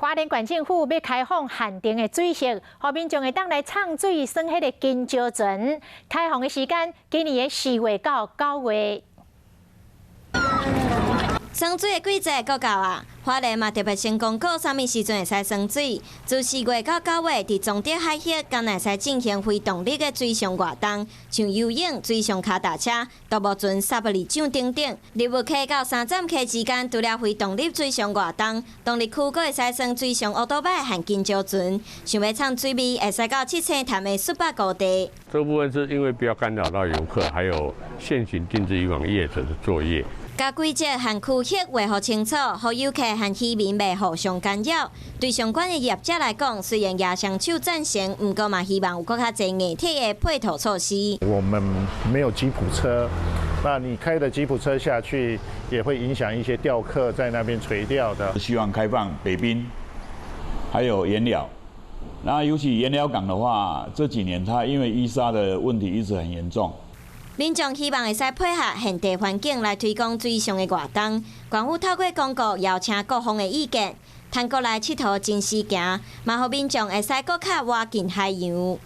花蓮縣政府欲開放限定的水域，予民眾會當來藏水耍彼个金蕉船。開放的時間，今年的4月到9月。耍水的季節閣到啊！花蓮嘛特別先公告啥物時陣會使耍水，自4月到9月，佇崇德海域，敢若會使進行非動力的水上活動，像游泳、水上跤踏車、獨木船、沙布里槳等等。立霧溪到三棧溪之間，除了非動力水上活動，動力區閣會使耍水上烏多擺和金蕉船。想欲創水味，會使到七星潭的雪霸高地。這部分是因為不要干擾到遊客，還有現行定置漁網業者的作業。共規則和區域畫予清楚，予遊客和漁民袂互相干擾。對相關的業者來講，雖然也雙手贊成，毋過嘛希望有閣較濟硬體的配套措施。我們沒有吉普車，那你開的吉普車下去，也會影響一些釣客在那邊垂釣的。希望開放北濱，還有鹽寮。那尤其鹽寮港的話，這幾年它因為淤沙的問題一直很嚴重。民眾希望會使配合現地環境來推廣水上的活動，縣府透過公告邀請各方的意見，趁國內𨑨迌真時行，嘛予民眾會使閣較倚近海洋。